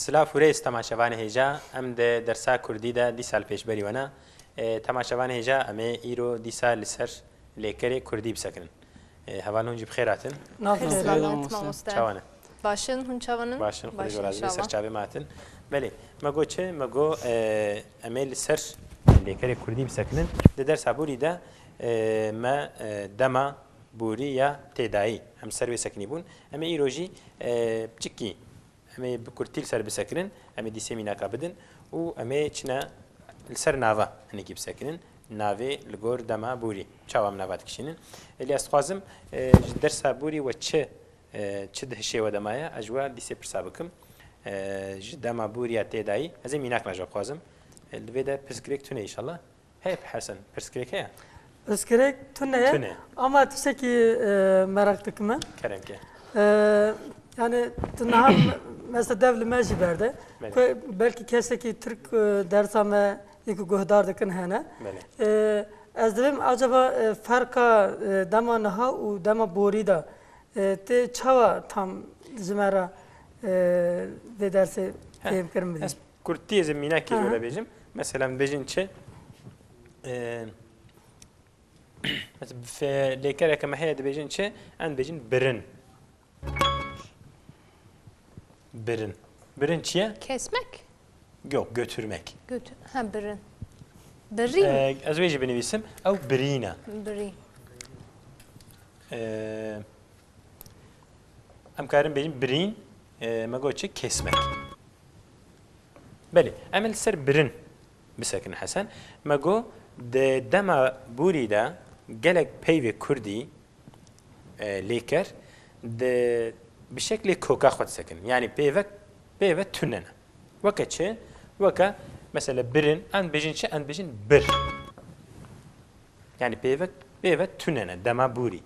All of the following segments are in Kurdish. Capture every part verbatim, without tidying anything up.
Silav û rêz temaşevanê hêja, em di dersa kurdî de dîsa li pêşberî we ne. E, temaşevanê hêja, em ê îro dîsa li ser lêkerê kurdî bisekinin. E, hevalên hûn jî bi xêr hatin. Xêr selamet, mamoste. Çawa ne? Baş in, hûn çawa ne? Baş in, Xwedê ji we razî be, ser çavê me hatin. Belê, me got çi? Me got, e, em ê li ser lêkerê kurdî bisekinin. Di dersa borî de, e, me, e, dema borî ya têdayî, em ser wê sekinî bûn. Em ê îro jî, e, piçikî Em ê bi kurtî li ser bisekinin, em ê dîsê mînaka bidin û em ê çine li ser nava hinekî bisekinin. Navê li gor dema borî. Çawa em nava dikişînin? Êlî ez dixwazim, e, ji dersa borî we çi, e, çi dihişê we dema ye? Ez ji we dîsê pirsa bikim. E, ji dema borî ya têdayî, ez ê mînak re ji we bixwazim. E, li vê de pirsgirêk tune înşallah. Heye Hesen, pirsgirêk heye? Pirsgirêk tune ye. Tune. Ama tiştekî, e, meraq dikime. Kerem ke. E, yani tu niha me-, mesela dev li me jî berde. Belê. Ku belkî kesekî Tirk, e, dersa me yê ku guhdar dikin hene. Belê. E, ez dibêm acaba, e, ferqa, e, dema niha û dema borî de, e, tê çawa tam ji me re, e, vê dersê Heh. fêhm kirin bidî? Ez kurtiyê ez ê mînakê ji we re bêjim. Mesela em bêjin çi? Ee, mesela fe-, lêkereke me heye dibêjin çi? Em dibêjin birin. Birin. Birin çi ye? Kesmek. Yok, götürmek. Götür. Ha, birin. Birîn. Ee, ez wê jî binivîsim. Ew birîn e. Birîn. Ee, em karin bêjin birîn. Ee, me got çi? Kesmek. Belê, em ê li ser birin bisekinin Hesen. Me got, di dema borî de gelek peyvê kurdî, e, lêker, di, bi şeklê koka xwe disekinin. Yanî pêvek, pêve tune ne. Weke çi? Weke, mesela birin, em dibêjin çi? Em dibêjin bir. Yanî pêvek, pêve tune ne, dema borî.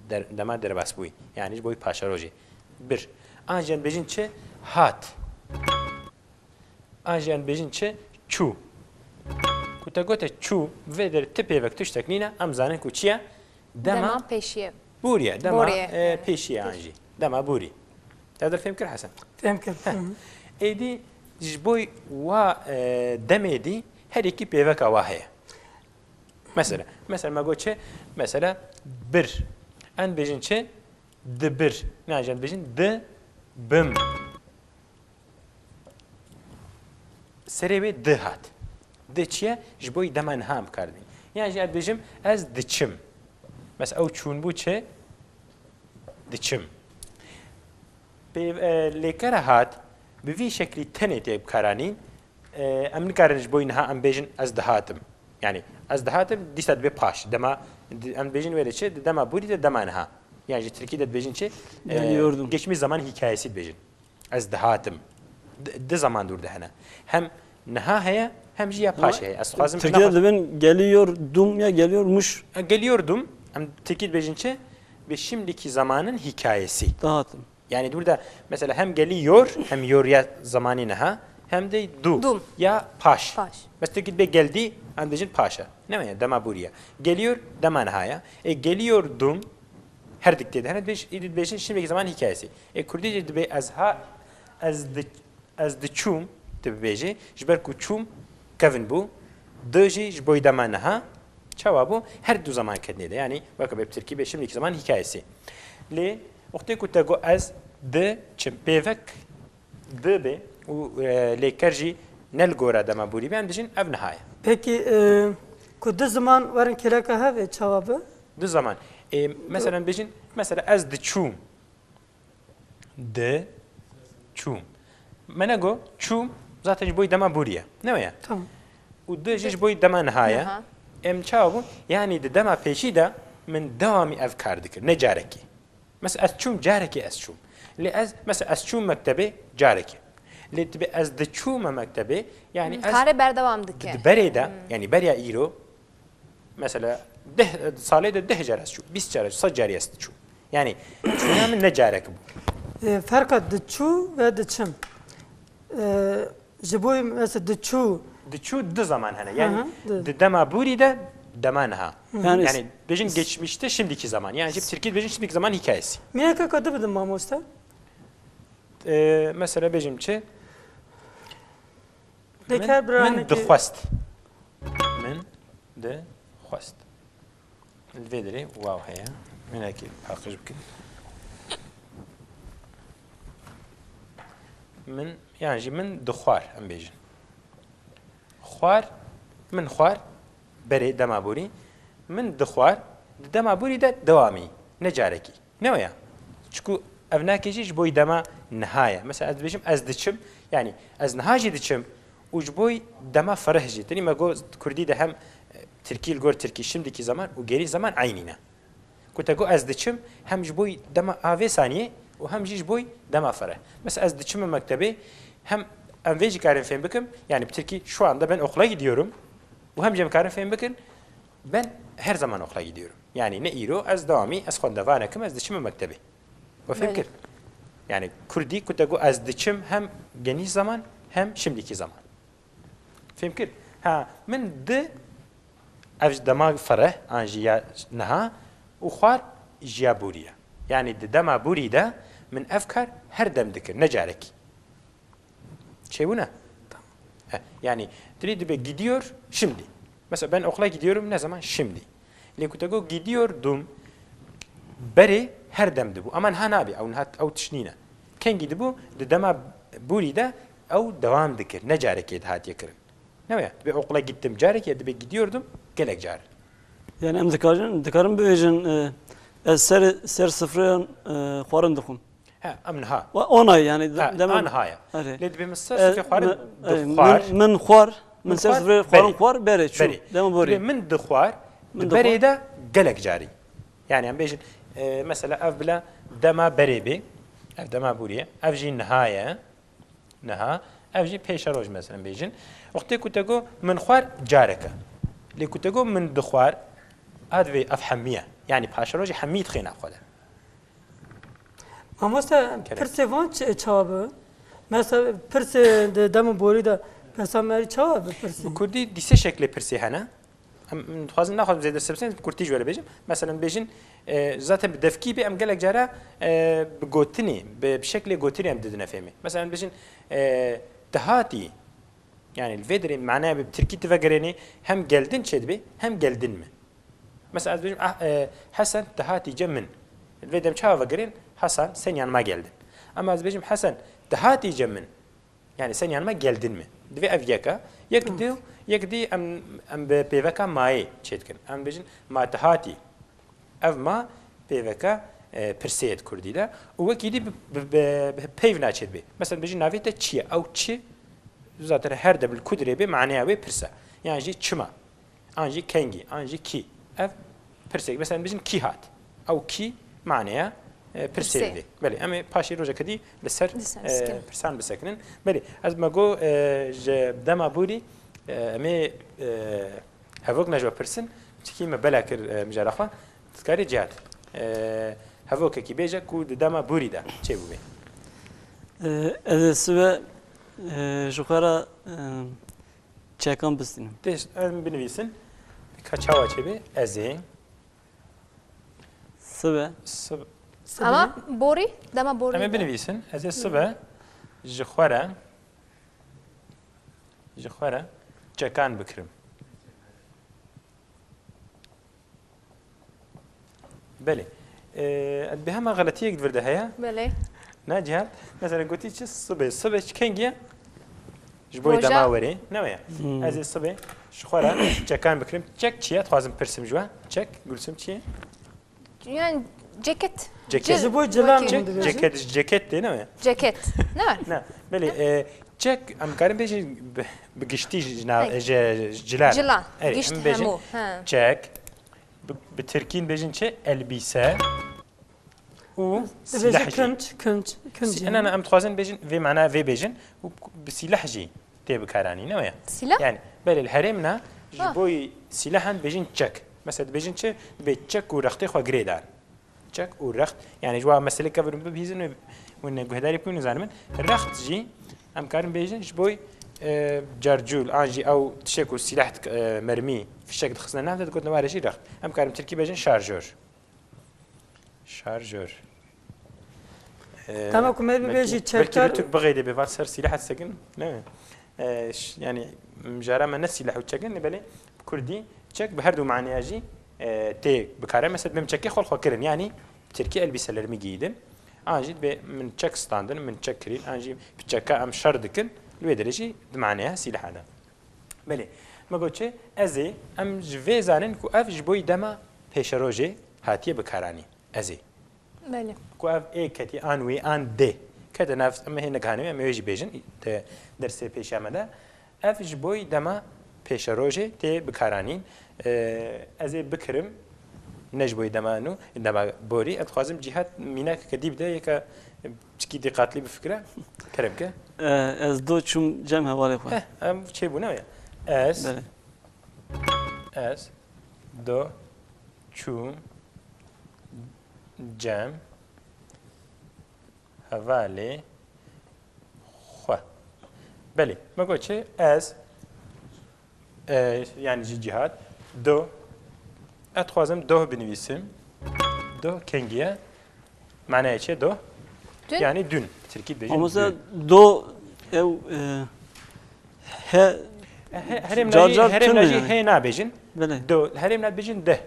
Der-, dema derbasbûyî. Yanî ji bo wî paşerojê. Bir. An jî em dibêjin çi? Hat. An jî em dibêjin çi? Çû. Ku te gote çû, vê derê ti pêvek tiştek nîne, em zanin ku çi ye? Dema Dema pêşiye. Borî ye, dema, Borî ye, e, yani. Pêşiye an jî. Dema borî. Te der fêm kir Hesen? Fêm kir. Heh. Hı hı. Êdî ji bo wa, e, demê dî her yekî pêveka wa heye. Mesela, mesela me got çi? Mesela bir. Em dibêjin çi? Dibir. Ne, em dibêjin di bim. Serê wê di hat. Di çi ye? Ji bo dema niha em kar dibînin. Yan jî ez dibêjim, ez diçim. Mesela ew çûn bû çi? Diçim. Pê, e, lêkere hat, bi vî şeklî tenê tê bikaranîn, e, em nikarin ji bo niha em bêjin, ez dihatim. Yani, ez dihatim, dîsa dibe paş. Dema, di-, em dibêjin wê de çi? Di dema borî de dema niha. Yani, ji tirkî de dibêjin çi? E, Geliyordum. Geçmiş zaman hikayesi dibêjin. Ez dihatim. Di, di zaman dûr de hene. Hem niha heye, hem jî ya paş heye. Ez dixwazim Tirkiyede dibin geliyordum ya geliyormuş. E, geliyordum. Em tirkî dibêjin çi? Bi şimdiki zamanın hikayesi. Dihatim. Yani burada mesela hem geliyor, hem yor ya zamanı niha, hem de du. Dum. Ya paş. Paş. Mesela tirkî dibê geldi, em dibêjin paşa. Ne ya? Dema borî ye. Geliyor, dema niha ye. E, geliyordum, her dik tê de hene, dibêj-, îdî dibêjin şimdiki zaman hikayesi. E, kurdî jî dibê ez ha, ez di, ez diçûm, tu bibêjî, ji ber ku çûm kevin bû, di jî ji bo dema niha, çawa bû? Her du zaman ketine de. Yani, weke bi tirkî bê şimdiki zaman hikayesi. Lê, wextê ku te got ez diçim, pêvek di be û, e, lêker jî ne li gora dema borî be, em dibêjin ev niha ye. Peki, e, ku du ziman werin kêleka hev ê çawa be? Du zaman. E, mesela em dibêjin, mesela ez diçûm. Diçûm. Me ne got, çûm, zaten ji bo dema borî ye. Ne weye? Tamam. Û di jî ji bo dema niha ye. Niha. Em çawa bûn? Yani di dema pêşî de min dewamî ev kar dikir. Ne carekî. Mesela ez çûm, carekê ez çûm. Lê ez, mesela ez çûm mektebê carekê. Lê dibê ez diçûme mektebê, yani Hmm, ez karê berdewam dike. Di, di berê de, Hmm. yani beriya îro, mesela deh, salê de deh car ez çûm, bîst car, sed carî ez çûm. Yani çûna min ne carek bû. E, ferqa diçû ve diçim. E, Ji bo mesela diçû. Diçû du zaman hene. Yani Hı hı, du. Di dema borî de dema niha. Hı hı. Yani Yani bêjin geçmişte şimdiki zaman. Yani jî tirkî bêjin şimdiki zaman hikayesi. Mînakeka dibidin mamoste. Ee, mesela bêjim çi? Dikar Min, min biranekî dixwest. Min dixwest. Li vê derê waw heye. Hinekî paqij bikin. Min, yan jî min dixwar, em bêjin. Xwar, min xwar, berê dema borî. Min dixwar, di dema borî de dewamî, ne carekî. Ne waya? Çiku ev nakê jî ji bo dema niha ye. Mesela ez dibêjim, ez diçim, yanî ez niha jî diçim û ji bo dema fereh jî. Tenî me got kurdî de hem, e, tirkî li gor tirkî şimdiki zaman û gerî zaman eynî ne. Ku te got ez diçim, hem ji bo dema a vê saniyê û hem jî ji bo dema fereh. Mesela ez diçim mektebê, hem em vê jî karin fêm bikim, yani bi tirkî şu anda ben okula gidiyorum û hem jî em karin fêm bikin, ben her zaman okula gidiyorum. Yani ne îro, ez dewamî, ez xwendevanek im, ez diçim mektebê. We fêm Belê. kir? Yani kurdî ku te got ez diçim hem geniş zaman hem şimdiki zaman. Fêm kir? Ha, min di, ev ji dema fereh an jî ya niha û xwar ji ya borî ye. Yani di dema borî de min ev kar her dem dikir, ne carekî. Çêbûne? He, yani dirê dibe gidiyor şimdi. Mesela ben okula gidiyorum ne zaman? Şimdi. Lê ku te got gidiyordum, berê her dem dibû. Ama niha nabe, ew niha, ew tişt nîne. Kengî dibû, di dema borî de ew dewam dikir. Ne carekê dihatiye kirin. Ne waya? Dibe okula gittim carekê, dibe gidiyordum gelek car. Yani em dikarin, dikarin bibêjin, e, ez ser, ser sifreyan, e, xwarin dixwim. He, em niha. Wa ona yani de-, Ha, dema a niha ye. Erê. Lê dibê min ser E, sifrê xwarin mi-, erê, dixwar. min, min xwar, min Min ser xwar, sifrê xwarin berê. xwar, berê, çû. Berê. Dema borê. Dibê min dixwar, Min di dixwar. berê de gelek carî. Yani em bêjin, e, mesela ev bila dema berê bê, ev dema borî ye, ev jî niha ye, niha, ev jî pêşeroj mesela bêjin. Wextê ku te got min xwar careke. Lê ku te got min dixwar, a divê ev hemî ye. Yani paşerojê hemî dixê nav xwe de. Mamoste, Kerem. pirsê van çi, çawa bi? Mesela pirsê di dema borî de pesa merî çawa bi pirsê? Bi kurdî dîse şeklê pirsê hene. Em, em dixwazin naxwazim zêde sibsên, bi kurtî ji we re bêjim. Mesela bêjin, e, zaten bi devkî bê em gelek cara, e, bi gotinê, bi, bi şeklê gotinê em didine fêmê. Mesela bêjin, e, dihatî, yani li vê derê manaya bi tirkî tu vegerênê hem geldin çêdibê, hem geldin mi? Mesela ez dibêjim, ah, e, Hesen, tu hatî cem min. Li vê dem çawa vegerên? Hasan, sen yanıma geldin. Ama ez dibêjim, Hesen, tu hatî cem min. Yani sen yanıma geldin mi? Divê ev yek e. Yek di, yek di em, em bi pêveka mayê çêdikin. Em dibêjin, ma tu hatî. Ev ma pêveka, e, pirsê ye di kurdî de. Û wekî dî bi, bi, bi, bi peyv naçêt bê. Mesela dibêjin, navê te çi ye? Ew çi? Zaten her dem li ku dirê bê, maneya wê pirs e. Yan jî çima? An jî kengî, an jî kî. Ev pirsek. Mesela dibêjin kî hat? Ew kî maneya, e, pirsê Pirsê. didê. Belê, em ê paşê rojeke dî li ser, Li ser e, bisekinin. pirsan bisekinin. Belê, ez me got, e, ji dema borî, e, em ê, e, hevok ne ji we pirsin. Çikî me bela kir, e, mijara xwe. Dikarî Cihat, e, hevokekî bêje ku di dema borî de çêbûbê. E, ez ê sibe, e, ji xwe re, e, çekan bistînim. Tê em binivîsin. Ka çawa çêbê? Ez ê. Sibe. Sib- Ama borî, dema borî Em ê de. binivîsin. Ez ê sibe ji xwe re, ji xwe re çekan bikirim. Belê. Ee, bi hema xeletiyek di vir de heye. Belê. Ne Cihan? Mesela gotî çi? Sibê. Sibê çi kengî ye? Ji bo Roja. dema werê. Ne weye? Hmm. Ez ê sibê ji xwe re çekan bikirim. Çek çi ye? Dixwazim pirsim ji we. Çek, Gulsum çi ye? Yani ceket. Ceket. Cil, Ji bo cilan wekî. min dibêjin? Ceket, ceket tê ne weye? Ceket. Ne? Ne. Belê, e, çek, em karin bêjin bi, bi giştî ji, ji nav, Hey. ji, ji cilan. Cilan. Erê, Gişt em bêjin hemû. He. Çek. Bi, bi tirkî bêjin çi? Elbîse. Û Dibêjin silah jî. künç, künç, künç Si-, yani. Ena, em dixwazin bêjin, vê mana vê bêjin. Û bi silah jî tê bikaranî, ne weye? Silah? Yani, belê, li herêmna ji Ha. bo silahan dibêjin çek. Mesela dibêjin çi? Dibê çek û rextê xwe girê dan. Çek û rext. Yani, ji wa meselê kevirin bibihîzin û hûn guhdarî bikin, nizanim min. Rext jî, em karin bêjin, ji bo, e, carcûl, an jî ew tişek û silah dik-, e, mermî, fişek dixistine nav de, digotin ware jî rext. Em karin tirkî bêjin şarjör. Şarjör. E, Dema ku me belkî, bibêjî belkî çekdar tu bixeydê bê, van ser silah disekin, ne mi? e, ş-, yani, mijara me ne sîleh û çek in, lê belê bi kurdî çek bi her du maneya jî, e, tê bikarin. Mesela, benim çekê xwe li xwe kirin, yani, bi tirkî elbiselerimi giydim. An jî dibê min çek standin, min çek kirîn, an jî bi çeka em şer dikin, li wê derê jî di maneya sîleha de. Belê, me got çi? Ez ê, em ji vê zanin ku ev ji bo dema pêşerojê hatiye bikaranîn. Ez ê. Belê. Ku ev ê ketî an wî an dê. Kete nav, em hê negihanê wê, em ê wê jî bêjin, te dersê pêşiya me de. Ev ji bo dema pêşerojê tê bikaranîn. Ee, ez ê bikirim, ne ji bo dema nû, dema borî. Ez dixwazim Cîhat mînakeke dî bide, yeka çikî dîqatlî bifikire. Kerem ke. Ee, ez do çûm cem hevalê xwe. Heh, em çêbûne ya. Ez, Belê. ez do çûm cem hevalê xwe. Belê, me got çi? Ez, e, yani ji Cîhat, do, ez dixwazim doh binivîsim. Doh kengiye? Manayê çi doh? Dün. Yani dün. Tirkî dibêjin Ama mesela dün. do ew, e, he, E, he, herêm car nacî, car herêm tune nacî yani. Hê nabêjin. Belê. Do, herêm nabêjin deh.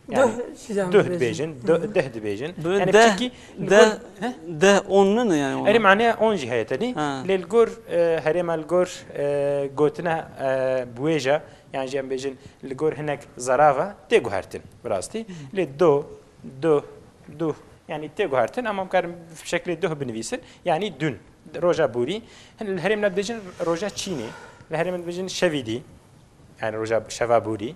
Yani, Duh, şizan duh dibêjin. Dibêjin, du-, deh dibêjin. Böyle Yani deh, çekî li deh, gor, he? deh on ne yani ona? Erê maneya on jî heye tenî. Ha. Lê li gor, e, herêma li gor, e, gotina, e, buêja, yan jî em bêjin li gor hinek zerava tê guhertin bi rastî. Lê do, duh, duh, yani tê guhertin, ama em karin bi şeklê duh binivîsin. Yani dün, roja borî. Hin li herêmna dibêjin roja çînê, li herêmna dibêjin şevî dî. Yani roja şeva borî.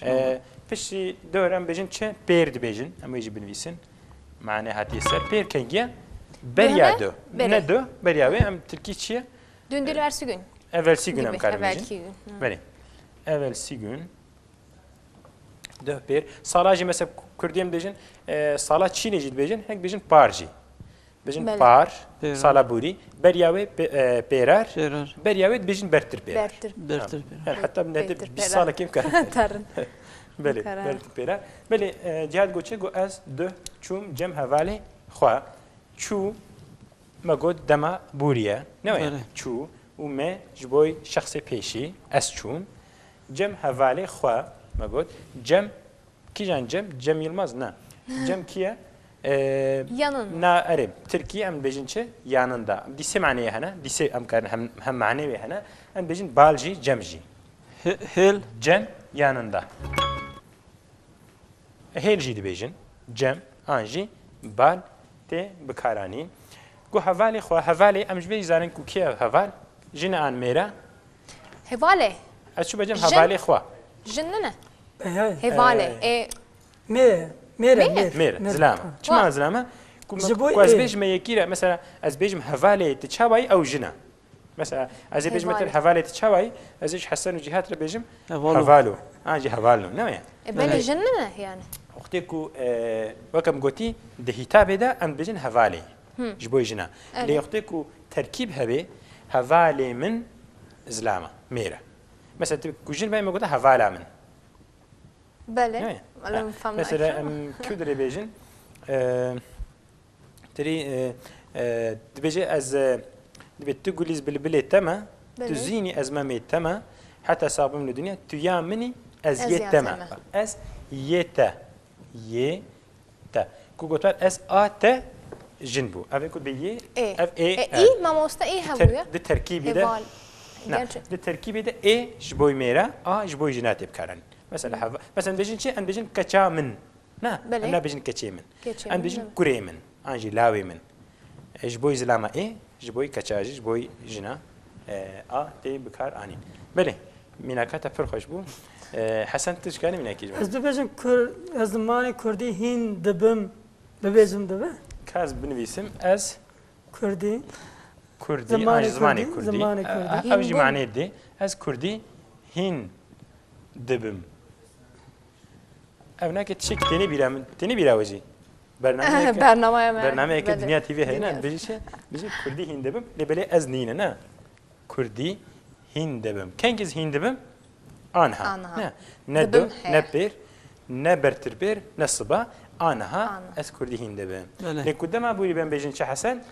Ee, piştî dor em bêjin çi? Pêr dibêjin. Em wê jî binivîsin. Mane hatiye ser. Pêr kengiye? Beriya Döne? do. Bere. Ne do? Beriya wê em tirkî çi ye? Dün değil, ertesi gün. Evelsî gün em Gibi, karin bêjin. evvelki gün. Hı. Belê. Evelsî gün. Doh pêr. Sala jî mesela kurdî em dibêjin, e, sala çînê jî dibêjin, hinek dibêjin par jî. Dibêjin Belê. par, Pêrar. sala borî. Beriya wê pê-, e, pêrar. Pêrar. Beriya wê dibêjin bertir pêrar. Bertir. Bertir pêrar. Yani hatta ne de Bertir bir pêrar. sala kim kar. Tarin. Belê, Karar. bertir pêrar. Belê, e, Cihad got çi? Got ez doh çûm cem hevalê xwe. Çû, me got dema borî ye. Ne weye? Belê. Çû û me ji bo şexsê pêşî, ez çûm. Cem hevalê xwe, me got. Cem Kîjan Cem? Cem Yılmaz? Ne. Cem kî ye? Ee, Yanın. Na, erê, tirkî em dibêjin çi? Yanında. Dîsê maneyê hene. Dîsê em karin hem, hem manê wê hene. Em dibêjin bal jî, Cem jî. He-, hêl. Cem yanında. Hêl jî dibêjin. Cem, an jî bal tê bikaranîn. Got hevalê xwe, hevalê em ji vê jî zanin ku kê ye heval? Jin e an mêr e? Hevalê. Ez çû becem Jin. hevalê xwe. Jin nine? Hey, hey. Hevalê. Ee, E, Mêr e, mêr e, Mêr e. mêr. Mêr, Mêr. zilama. Ha. Çima Wa. zilama? Ku, Ji bo ku ez ê. bêjim yekî re, mesela, ez bêjim hevalê tu çawayî, ew jin e. Mesela, ez ê bêjim te Hevalê. hevalê tu çawayî, ez ê ji Hesen û Cîhat re bêjim Hevalo. hevalo. An jî hevalno, ne ya? E, belê Belê. jin nine yani. Wextê ku, e, wek em gotî, di hîtabê de em dibêjin hevalê. Hı. Ji bo jina. Evet. Lê wextê ku terkîb hebe, hevalê min zilama, mêr e. Mesela, tu ku jin be, me gote hevala min. Belê. Ne? Wala Ha. min fam Mesela, nakir. em ku dirê bêjin, e, tirî, e, e, dibêje ez, e, dibê tu gulîz bilbilê te me, tu Belê. zînî ez memê te me, heta sax bim li dinya, tu ya min î, ez Ez yê ya te te me. me. Ez yê te. Yê te. Ku gotar ez a te jin bû. Ev ê ku bê yê, Ê. ev ê, E, ev. î, mamoste ê Di ter-, hebûye. di terkîbî de, Heval. ne, Gerçi. di terkîbê de ê ji bo mêra, a ji bo jina tê bikaranîn. Mesela, Hı. heva-, mesela, em dibêjin çi? Em dibêjin keça min. Na, Belê. em nabêjin keçê min. Keçê Em min, dibêjin evet. kurê min. An jî lawê min. E, ji bo zilama ê, ji bo keça jî, ji bo jina, e, a tê bikar anîn. Belê, mînaka te pir xweş bû. E, Hesen, tu dikanî mînakî ji min? Ez dibêjim kur-, ez zimanê kurdî hîn dibim, bibêjim dibe? Ka ez binivîsim, ez Kurdî. kurdî, Zimanê an jî zimanê kurdî, kurdî. zimanê E, kurdî. e, ew jî Hîn manê dê. Ez kurdî hîn dibim. Ev nake tiştekî têne bîra min, têne bîra we jî? Bernameyeke, Bernameyê me, bernameyeke belê. Dinya T V heye, ne? Dinya. Dibêje çi? Dibêje kurdî hîn dibim. Lê belê ez nîne, ne? Kurdî hîn dibim. Kengî ez hîn dibim? Anha. Anha. Ne? Ne Dibim do, heye. ne pêr, ne bertir pêr, ne siba. Anha Anha. ez kurdî hîn dibim. Belê. Lê ku dema bûrî ben bêjin çi Hesen?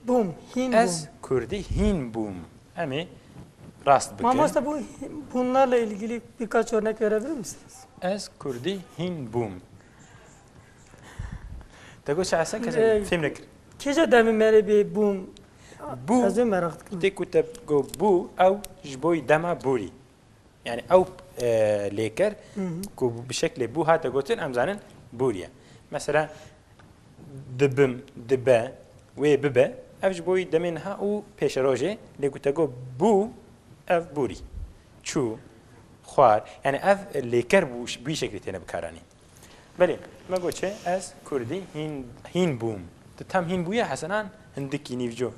Bûm, hîn Ez bûm. kurdî hîn bûm. Em ê rast bikin. Mamoste, bu bunlarla ilgili birkaç örnek verebilir misiniz? Ez kurdî hîn bûm. Te got çi, Hesen, kes Ee, fêm nekir. Kîja demê merê bê bûm? Bû, Ez ê meraq dikim. Tê ku te got bû, ew ji bo dema borî. Yani ew, e, lêker Hı hı. ku bi şeklê bû hate gotin, em zanin bûriye. Mesela dibim, dibe, wê bibe, ev ji bo demê niha û pêşerojê, lê ku te got bû, ev bûrî. Çû, xwar. Yani ev lêker bû, bi wî şeklê têne bikaranîn. Belê, me got çi? Ez kurdî hîn, hîn bûm. Tu tam hîn bûye, Hesen, an hindikî nîvco?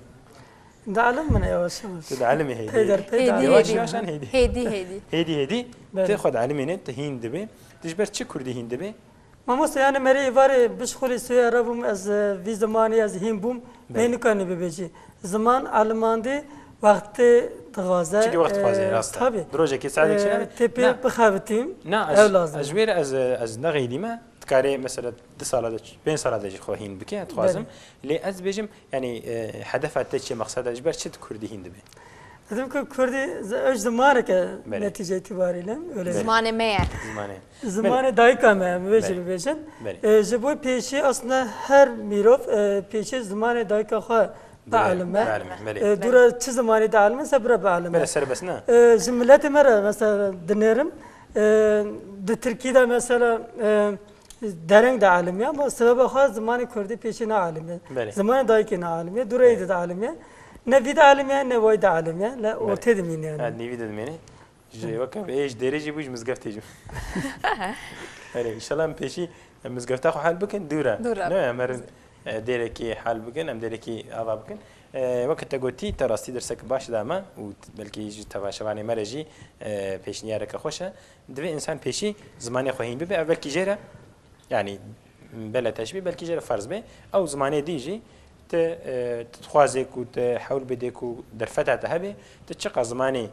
Dieliminim yavaş yavaş. Tu dielimî hêdî. Peyder peyder. Hêdî, Yavaş hêdî. yavaş an hêdî. Hêdî, hêdî. Hêdî hêdî. Belê. Tu xwe dielimînî, tu hîn dibî. Tu ji ber çi kurdî hîn dibî? Mamoste, yani merê êvarê bişxulî suya re bûm, ez, e, vî zimanê ez hîn bûm, Belê. me nikanî bibêjî. Ziman elimandî wextê dixwaze, Çikî wext dixwaze, e, rast e. Tabii. Di rojekê saetek E, çi nebe? tê pê Na. bixebitim, Na, ez, ew lazim. ez ji wê re ez, ez nexeydîme. Dikarê mesela du sala de, pênc sala de jî xwe hîn bike, dixwazim. Belê. Lê ez dibêjim, yani, e, hedefa te çi ye, meqseda ji ber çi tu kurdî hîn dibî? Dedim ki kurdî z-, ew ji zimaneke Belê. netîce îtibarîle, öyle. Belê. Zimanê me ye. Zimanê. Zimanê Belê. dayika me, em vê jî Belê. bibêjin. Belê. E, ji bo pêşî aslında her mirov, e, pêşî zimanê dayika xwe Belê. bielime. Bielime, belê. E, dûra çi zimanê dielime, se bira bielime. Belê, serbest ne? E, ji miletê me re mesela dinêrim. E, di Tirkî de mesela, e, dereng dielimiye, ama sebeba xwe zimanê kurdî pêşî neelimiye. Belê. Zimanê dayikê neelimiye, dûra Belê. êdî dielimiye. Ne vî dielimiye, ne way dielimiye. Le Belê. ortê dimîne yani. Ha, nêvî de dimêne. Ji weke ê ji dêrê jî bû, ji mizgeftê jî. Erê, inşallah em pêşî, em mizgefta xwe hal bikin, dûr e. Dûr e. Ne, em herin, e, dêrekî hal bikin, em dêrekî ava bikin. E, weke te gotî, te rastî dersek baş da me û t-, belkî ji temaşevanê me re jî, e, pêşniyareke xweş e. Divê însan pêşî zimanê xwe hîn bibe, ev belkî jê re, yanî bele teşbîh, belkî jê re ferz be. Ew zimanê din jî tu, e, tu dixwazê ku tu hewl bidê ku derfeta te hebe, tu çiqas zimanê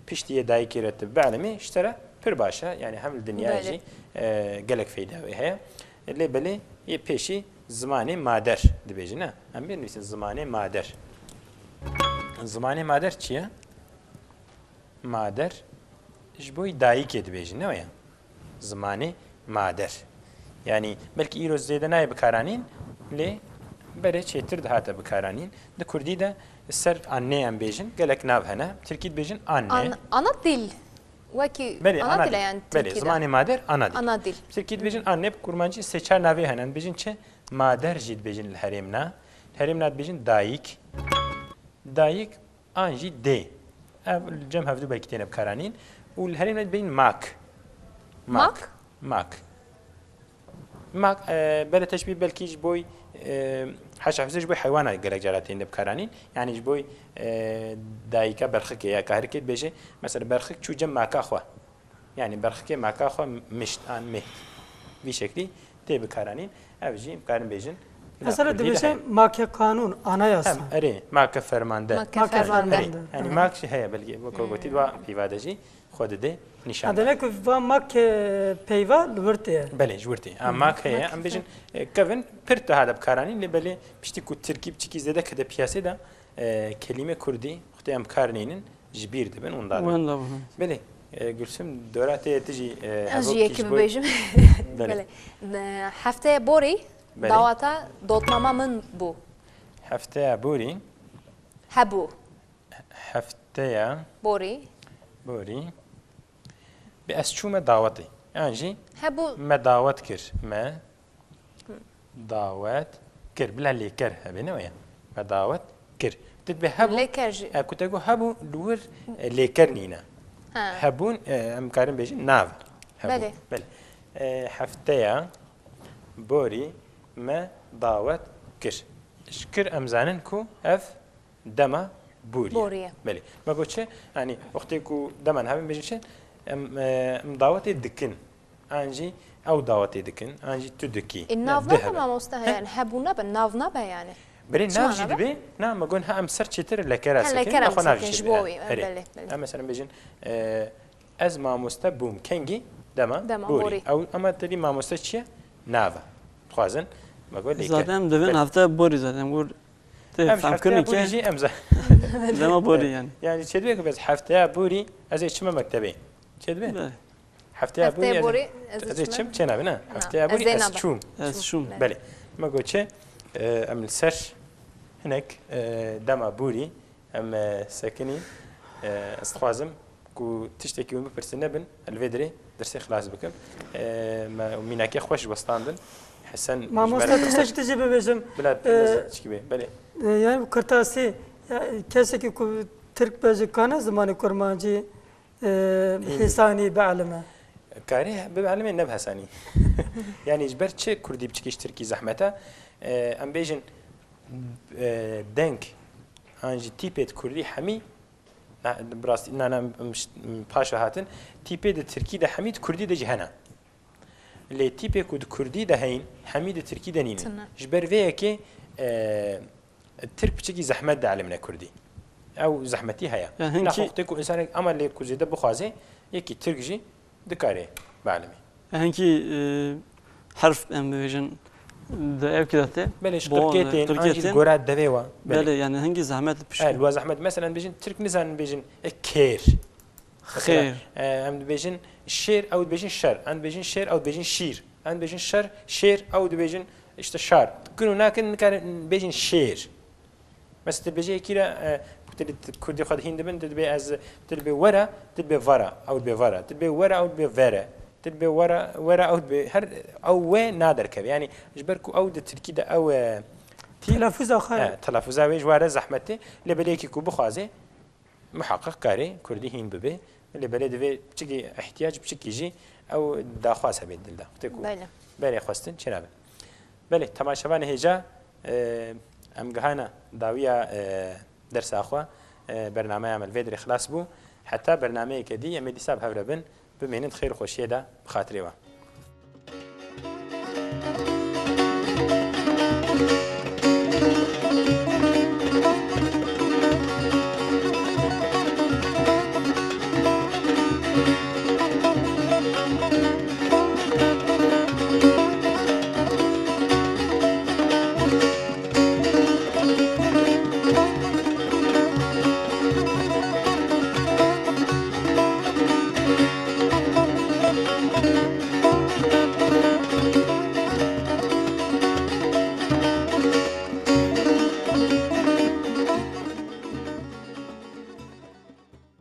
piştî yê dayikê re tu bielîmî, ji te re pir baş e. Yanî hem li dinyayê Belê. jî, e, gelek feyda wê heye. Lê belê yê pêşî zimanê mader dibêjin, ne? Em bê nivîsin zimanê mader. Zimanê mader çi ye? Mader ji bo dayikê dibêjin, ne weye? Zimanê mader. Yanî belkî îro zêde nayê bikaranîn, lê berê çêtir dihate bikaranîn. Di kurdî de ser anne em bêjin, gelek nav hene. Tirkî dibêjin anne. An-, ana dil. Wekî Belê, ana ana dil e dil. yani Belê, Tirkî de. zimanê mader ana dil. Ana dil. Tirkî dibêjin anne, bi kurmancî sê çar navê hene. Dibêjin çi? Mader jî dibêjin li herêmna. Li herêmna dibêjin dayik. Dayik an jî dê. Ev li cem hevdû belkî têne bikaranîn. Û li herêmna dibêjin mak. Mak? Mak. Mak, e, bele teşbîh belkî ji boy, e, haşa huzur ji boy heywana gelek cara têne bikaranîn. Yani ji boy, e, dayika berxikê ya kahrikê dibêje, mesela berxik çû cem maka xwe. Yani berxikê maka xwe mişt an mihd. Vî şeklî tê bikaranîn. Ev jî em karin bêjin. Mesela Kurdî de dibêje heye. make kanûn, anayasa. Hem erê, make fermande. Make Make fermande. fermande. Erê, yani Hı. mak jî heye belkî, wek gotî, va peyva de jî xwe dide nîşan. Ha, demek ki va mak, e, peyva li wir tê ye. Belê, ji wir tê. Ha, mak heye, Mak em bêjin, heye. e, kevin pir tihade bikaranîn, lê belê piştî ku tirkî piçikî zêde kete piyasê de, e, kelîme kurdî wextê em bikar nînin, ji bîr dibin, winda dibin. Winda bû, ha. Belê, e, Gülsüm, dora te tu jî, e, Ez jî hevok yekî tişt boy. bibêjim. Belê. Belê. Ne, hefteya borî Belê. dawata dotmama min bû. Hefteya borî. Hebû. Hefteya Borî. borî. Bi ez çûme dawetê. Yan jî Hebû. me dawet kir. Me dawet kir. Bila lêker hebe, ne weye? Me dawet kir. Tu dibê hebû. Lêker jî. E, ku te got hebû, li wir, e, lêker nîne. Ha. Hebûn, e, em karin bêjin nav. Hebûn. Belê. Belê. E, hefteya borî me dawet kir. Ji kir em zanin ku ev dema borî ye. Borî ye. Belê. Me got çi? Yanî wextê ku dema niha bêjin çi? Em, e, em dawetê dikin. An jî ew dawetê dikin, an jî tu dikî. E, nav nabe mamoste, yani hebû nabe, nav nabe yani. Belê, nav jî dibe. Na, me got ha em ser çêtir lekera sekin, lekera xwe nav jî dibe. Erê. Belê, belê. Em mesela bêjin, e, ez mamoste bûm. Kengî? Dema Dema borî. borî. Ew, ama tevî mamoste çi ye? Nav e. Dixwazin, me got lêker. Zaten em divin Belê. hefte borî zaten. Gur Tê, em ji hefteya borî jî em ze- Dema borî yani. Yani çêdibe ku ez hefteya borî ez ê çime mektebê. Çêdibe? Hefteya borî ez ê çim çênabe ne? Hefteya borî ez çûm. Ez çûm. Belê. Me got çi? Em li ser hinek dema borî em sekinî. Ez dixwazim ku tiştekî hûn bipirsin nebin, li vê dirê dersê xilas bikim. Me mînakê xweş westandin. Hesen, mamoste, tiştek tu jî bibêjim. Bila çikî bê, belê. Yani bu kırtasiye, ya, kesekî ku Tirk be jî kane zimanê kurmancî hêsanî bielime? Karê bielime ne bi hesanî. Yani ji ber çi kurdî biçikî ji tirkî zehmet e? Em bêjin deng an jî tîpê di kurdî hemî, bi rastî, na, na, paşa hatin, tîpê di tirkî de hemî di kurdî de jî hene. Lê tîpê ku di kurdî de heyin, hemî di tirkî de nînin. Ji ber vê yekê tirk piçekî zehmet dielîmine kurdî. Ew zehmetî heye. Naxwe wextê ku însanek ama lê ku zêde bixwaze, yekî tirk jî dikare bielîmî. Hinkî herf em bibêjin di ev kî de tê. Belê, ji qirkê tên, an jî li gora devê wa. Belê, yani hinkî zehmet pişt. Li wa zehmet. Mesela em bêjin, tirk nizanin bêjin, e, kêr. Xêr. Em dibêjin şêr, ew dibêjin şer. Em dibêjin şêr, ew dibêjin şîr. Em dibêjin şer, şêr, ew dibêjin işte şar. Kin û nakin nikarin bêjin şêr. Mesela tu dibêjî yekî re, e, tu li kurdî xwe dihîn dibin, tu dibê ez, tu dibê were, tu dibê vara, ew dibê vara, tu dibê were, ew dibê vere, tu dibê were, were, ew dibê her, ew we naderkeve. Yani ji ber ku ew di tirkî de ew, e, tî- Telaffuza xwe. He, telaffuza wê ji were zehmet e. Lê belê yekî ku bixwaze, muheqeq karê kurdî hîn bibe. Lê belê divê piçikî ihtiyac, piçikî jî ew daxwaz hebe dil de. Wextê ku Belê. Berê xwestin çênabe. Belê, temaşevanê hêja, e, em gihana dawiya, e, dersa xwe, e, bernameya me li vê dirê xilas bû. Heta bernameyeke dî em ê dîsa bi hev re bin, bimînin di xêr û xweşiyê de bi xatirê we.